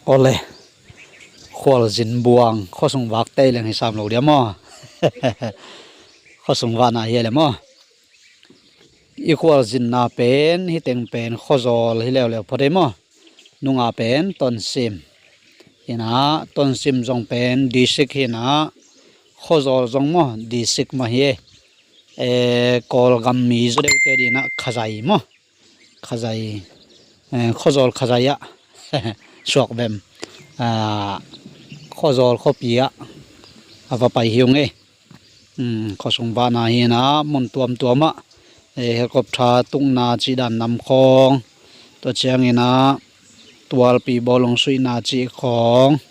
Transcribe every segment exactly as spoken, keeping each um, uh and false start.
Awle, khualzin buang khuasung vakte leng hi sam lo dia maw? Khuasung vahna hi le maw? I khualzinna pen, hi teng pen Khuazawl hi leuleu phot ei maw? Nunga pen Tonsim. Hi na, Tonsim zong pen district hi na, Khuazawl zong maw, district mah hi ei. Eh, Kawlgam mi zaw deuhte dina Khazai maw? Khazai, eh, Khuazawl Khazai ah suak vem. Ah, Khuazawl khuapi ah a va pai hi ung ei. Hmm, khuasung vahna hi na, mun tuamtuam ah, eh, helicopter tukna cih dan nam khawng, tua ciangin ah tualpi bawlung suihna cih khawng,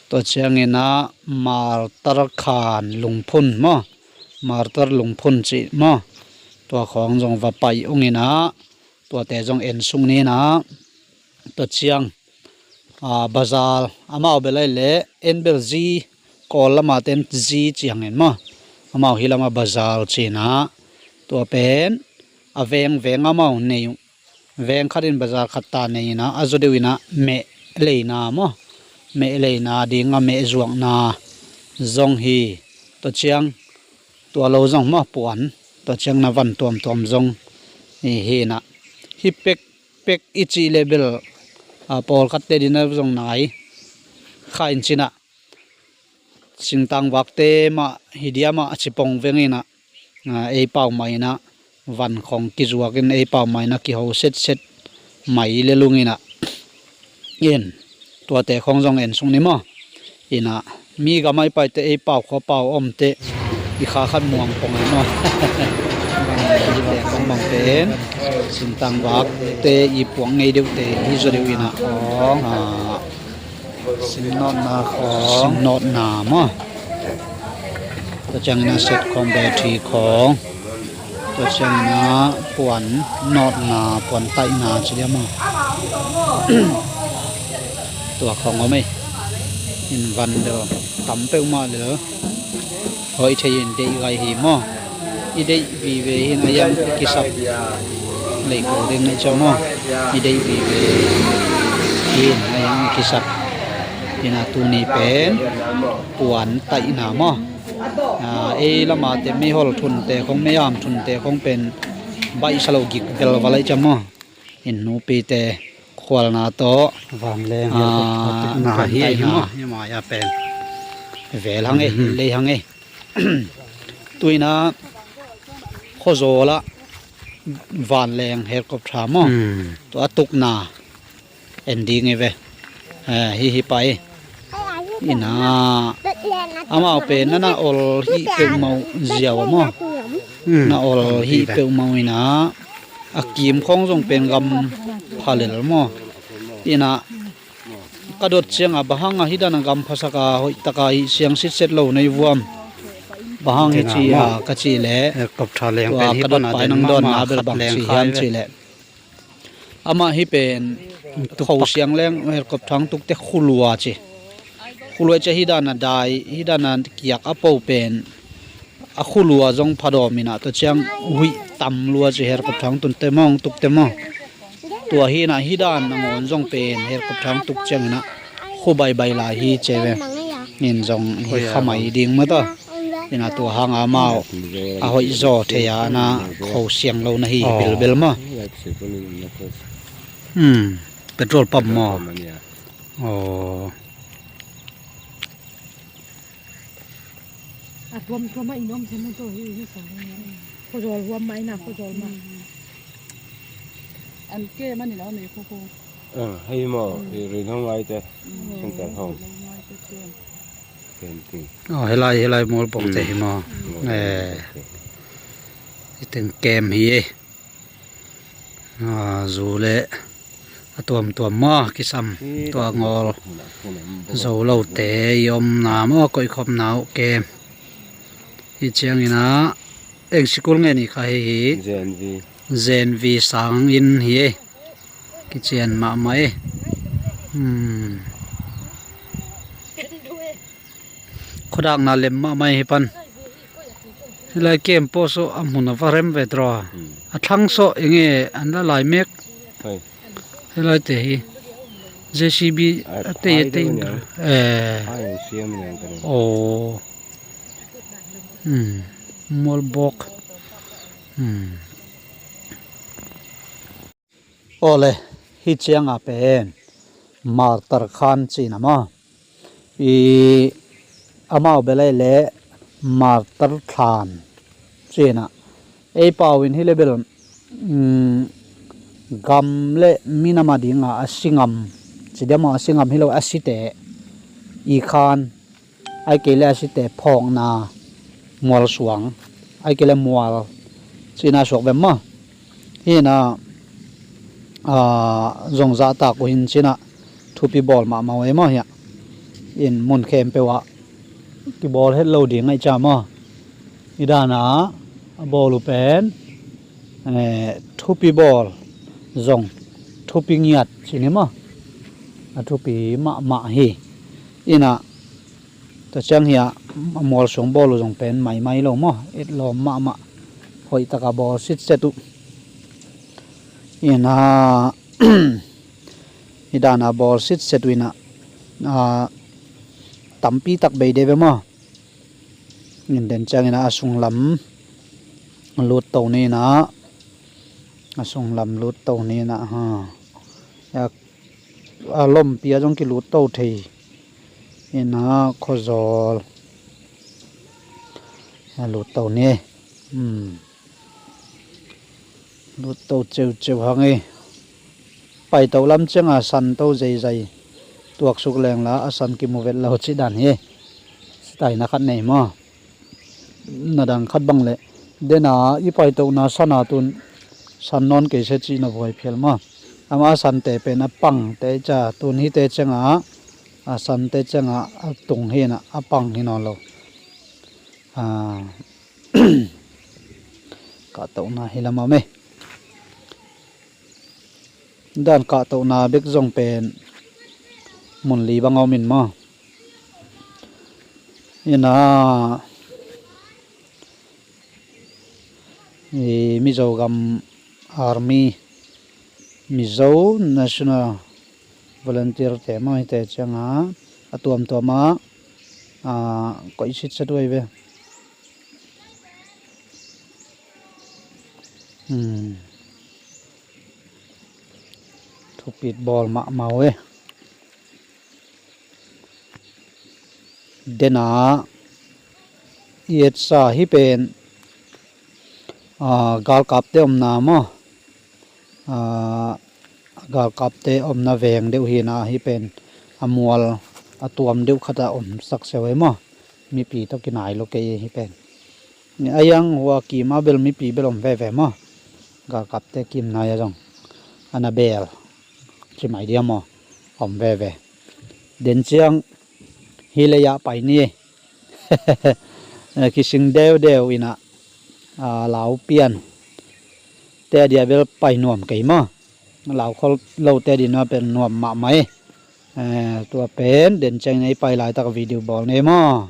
tua ciangin ah martar khan lungphun maw, martar lungphun cih maw, tua khawng zong va pai ung in ah, tuate zong en suk ni in ah, tua ciang, ah, bazar, amau bel ai le, en bel zi, Kawl lama ten zi ci hang en maw? Amau hi lama bazar ci in ah, tua pen a veng veng amau nei uh. Veng khat in bazar khat ta nei in ah, a zaw deuh in ah meh leina maw? Meh leina ding a meh zuakna zong hi. Tua ciang, tua lo zong maw, puan, tua ciang na van tuamtuam zong hi, hi in ah. Hi pek pek i cih le bel, ah, pawlkhatte dina zong nai kha in ci in ah, singtang vakte mah hi dia mah a ci pong veng in ah, ah, ei pau mah in ah, van khawng kizuak in ei pau mah in ah kiho setset mai le lung in ah, in, tuate khawng zong en suk ni maw? In ah, mi gam ah i paite ei pau khua pau omte i kha khat muang pong ei maw? Hite khawng bang pen singtang vakte i puak ngei deuhte hi zaw deuh in ah, ah, sinnawtna khawng, sinnawtna maw? Tua ciangin ah set khawng, battery khawng, tua ciangin ah puan nawtna, puan taihna ci dia maw? Tua khawng om ei. In van deuh tam peuhmah lel. Hoih thei in deih gai hi maw? I deih vive hi in a yang kisap lei ko ding na i ciah maw? I deih vive hi in a yang kisap. Hi in ah tuni pen puan taihna maw? Ah, ei lama te meihol thunte khawng, meiam thunte khawng pen baihsa lo gik velval a i ciah maw? In nupite khualna tawh vanleng, ah, hi a hi maw? Hi mai a pen vel hang ei, lei hang ei. Tu in ah Khuazawl ah vanleng helicopter maw? Tua a tukna en ding ei ve. Eh, hi hi pai. In ah amau pen na na ol hi peuhmah uh ziau a maw? Na ol hi peuhmah uh in ah a kim khawng zong pen gam pha lel maw? In ah ka dot ciang a bang hang a hi dan a gam phasak a hoih tak a hi siang sitset lo nei vuam? Bang hang hi ci a ka cih leh, helicopter leng pen hi ka dot pai nang dawnna bel bang ci hiam cih leh, amah hi pen kho siang leng helicopter hong tukte khulua ci. Khulua ci a hi dan a dai, hi dan a kiak a po pen a khulua zong phadawm in ah tua ciang huih tam lua ci, helicopter hong tunte maw, hong tukte maw. Tua hi in ah hi dan nangawn zong pen helicopter hong tuk ciangin ah khu baibai lai hi ci ve. In zong hi kha mai ding maw ta. In ah tua hang a amau a hoih zaw thei a na kho siang lo na hi bilbil maw. Hmm, petrol pump maw. Aw. A tuamtuam a in om thei maw tawh hi, hi sang. Khuazawl huam mah in ah, Khuazawl mah. An ke mah ni lo nei khu khu. Ah, hei maw, i rin hong ai te. Center hong. Ken ting. Aw, helai, helai mual pawngte hi maw. Eh. I teng kem hi ei. Ah, zu le a tuamtuam maw kisam, tua ngawl zo lote i omna maw, koihkhopna uh kem. Hi ciangin ah eng sikul nge ni kha hi hi? J N V. J N V sang inn hi ei. Kician mahmah ei. Hmm. Khuadakna lem mahmah hi pan. Hilai kem pawh sawh a hmun a va rem ve draw. A thlang sawh enge an la lai mek. Hilai te hi. J C B a tei a tei. Eh. Aw. Hmm. Mual bawk. Hmm. Awle, hih cianga pen martar khan cihna maw? I amau belai le martar thlan cihna. Ei pau in hi le bel, um, gam le minam a dinga a si ngam ci dia maw, a si ngam hi lo, a site i khan, ai kei le a site phawkna mual suang, ai kei le mual cihna suak bem maw? Hina, a, zong zahtak uh hin cina thupi bawl mahmah uh e maw hiah. In mun khempeuh ah kibawl het lo ding aih ca maw? I dana a bawl uh pen, eh, thupi bawl zong thupi ngiat cini maw? A thupi mahmah hi. Ina, tua ciang hi a, a mual suang bawl uh zong pen maimai lo maw? Etlawm mahmah, hoih taka bawl sitset uh. Ina, i dana bawl sitset uh ina, a, tampi tak bei de ve maw? In den ciang ina a sunglam lut to ni ina, a sunglam lut to ni ina, ha. A, a lompi a zong kilut to thei. Ina khuazawl a lut to ni. Hmm. Lut to ceuceu hang hi. Paito lam cianga san to zeizai tuaksuk leng la a san kimu vet lo cih dan hi. Sitaina khat nei maw? Na dang khat bang le dena i paitona sana tun san nawn kei se cihna vuai phial maw? Ama sante pen a pangte ca tun hite cianga, a sante cianga a tung hina a pang hi nawn lo. A, kahtona hi lamah me. Dan kahtona bek zong pen mun li bang a om in maw? Ina, i Mizo gam Army, Mizo National Volunteer te maw hite cianga a tuamtuama, a, koih sitset uh ahi ve. Hmm. Thupit bawl mahmah uh e. Dena i etsa hi pen, a, galkapte omna maw? A, galkapte omna veng deuh hina hi pen a mual a tuam deuh khata omsak seu e maw? Mipi tawh kinai lo kei hi pen. Ni a yang hua kima bel mipi bel om veve maw? Galkapte kimnai a zong ana bel cimai dia maw? Om veve. Den ciang hi le yah pai ni. Kising deudeu ina, a, lau pian te a dia bel pai nuam kei maw? Lau khol lo te dina pen nuam mahmah e. Eh, tua pen den ciangin ei pai laitak video bawl nei maw?